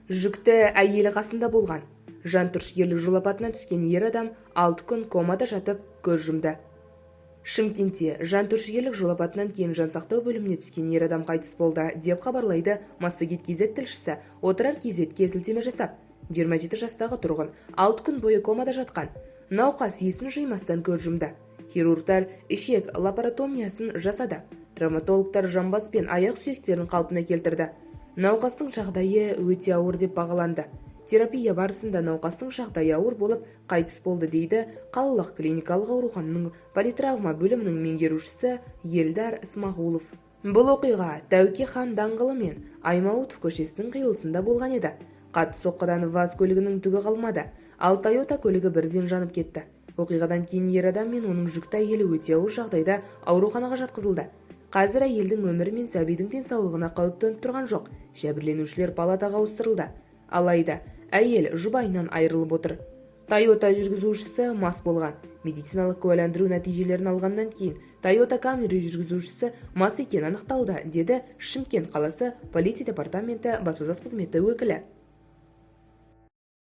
Жүкті әйелі қасында болған. Жантүршігерлік жол апатына түскен ер адам 6 күн комада жатып, көз жұмды. Шымкентте жантүршігерлік жол апатынан кейін жансақтау бөліміне түскен ер адам қайтыс болды, деп хабарлайды Массагет KZ тілшісі Отырар KZ-ке сілтеме жасап. 27 жастағы тұрғын 6 күн бойы комада жатқан. Науқас есін жимастан көз жұмды. Хирургтар ішек лапаротомиясын жасады. Травматологтар жамбас пен аяқ сүйектерін қалпына келтірді. Науқастың жағдайы өте ауыр деп бағаланды. Терапия барысында науқастың жағдайы ауыр болып, қайтыс болды, дейді қалалық клиникалық аурухананың политравма бөлімінің меңгерушісі Елдар Смағұлов. Бұл оқиға Тәуке хан даңғылы мен Аймауытов көшесінің қиылысында болған еді. Қатты соққыдан ВАЗ көлігінің түгі қалмады, ал Тойота көлігі бірден жанып кетті. Оқиғадан кейін ер адам мен оның жүкті әйелі өте ауыр жағдайда ауруханаға жатқызылды. Қазір әйелдің өмірі мен сәбидің денсаулығына қауіп төніп тұрған жоқ. Жәбірленушілер палатаға ауыстырылды. Алайда әйел жұбайынан айырылып отыр. Тойота жүргізушісі мас болған. Медициналық куәландыру нәтижелерін алғаннан кейін Тойота Камри жүргізушісі мас екені анықталды, деді Шымкент қаласы полиция департаменті баспасөз қызметі өкілі.